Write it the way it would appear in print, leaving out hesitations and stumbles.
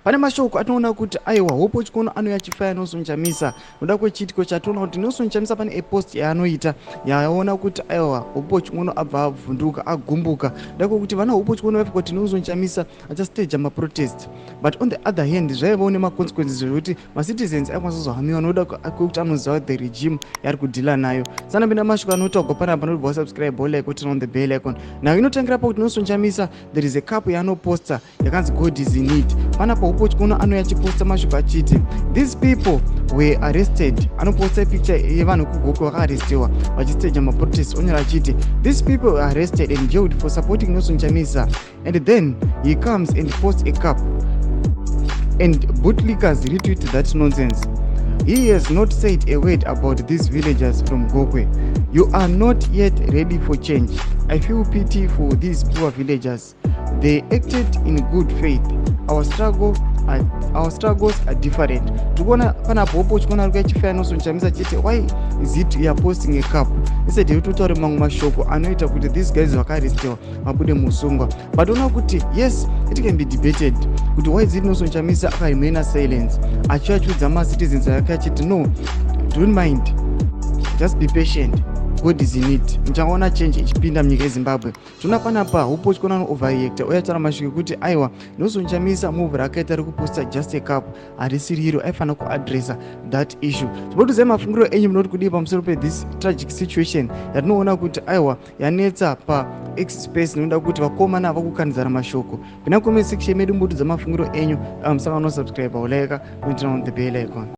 Pane mashoko atinoona kuti aiwa, Hopewell Chin'ono anouya achifaya Nelson Chamisa noda kwechiitiko chatoona kuti Nelson Chamisa pane a post yaanoita yaona kuti aiwa, Hopewell Chin'ono abva avhunduka, agumbuka da kwekuti vana Hopewell Chin'ono vaifunga kuti Nelson Chamisa achastaja maprotest. But on the other hand, zvaivawo nemaconsequences zvekuti macitizens aikwanisa kuzohamiwa noda kwekuti anoziva the regime yaari kudhila nayo. Sanapinda mashoko anotaurwa panapa, notibva wasubscribe, like, turn on the bell icon. Now inotangira pakuti Nelson Chamisa, there is a cup yaanoposta yakanzi "God is in it". Panapa Hopewell Chin'ono anouya achiposta mashoko achiti these people were arrested. Anoposta picture yevanhu kuGokwe vakaarestiwa vachistaja maprotest, onyora achiti these people were arrested and jailed for supporting Nelson Chamisa, and then he comes and posts a cup and bootlickers retweet that nonsense. He has not said a word about these villagers from Gokwe. You are not yet ready for change. I feel pity for these poor villagers. They acted in good faith. Our struggles are different. Tikuona panapo Hopewell Chin'ono ari kuachifaya Nelson Chamisa chete. Why is it you are posting a cup instead yekutotaura mamwe mashoko anoita kuti these guys vakaarestiwa vabude musungwa? But ona kuti yes, it can be debated kuti why is it Nelson Chamisa akaremaina silence achiachiudza macitizens ake achiti no, don't mind, just be patient, God is in it, muchaona change ichipinda munyika yeZimbabwe. Tinoona panapa Hopewell Chin'ono anoverreacta uye ataura mashoko ekuti aiwa, Nelson Chamisa move raakaita rekuposta just a cup harisiri iro aifanira kuadressa that issue. Tinotiziva mafungiro enyu, munoti kudii pamusoro pethis tragic situation yatinoona kuti aiwa, yanetsa paX space, nekuda kuti vakomana vakukandidzana mashoko? Pina comment section medu, mbotudza mafungiro enyu. Musakanganwa subscribe, ulike, turn on the bell icon.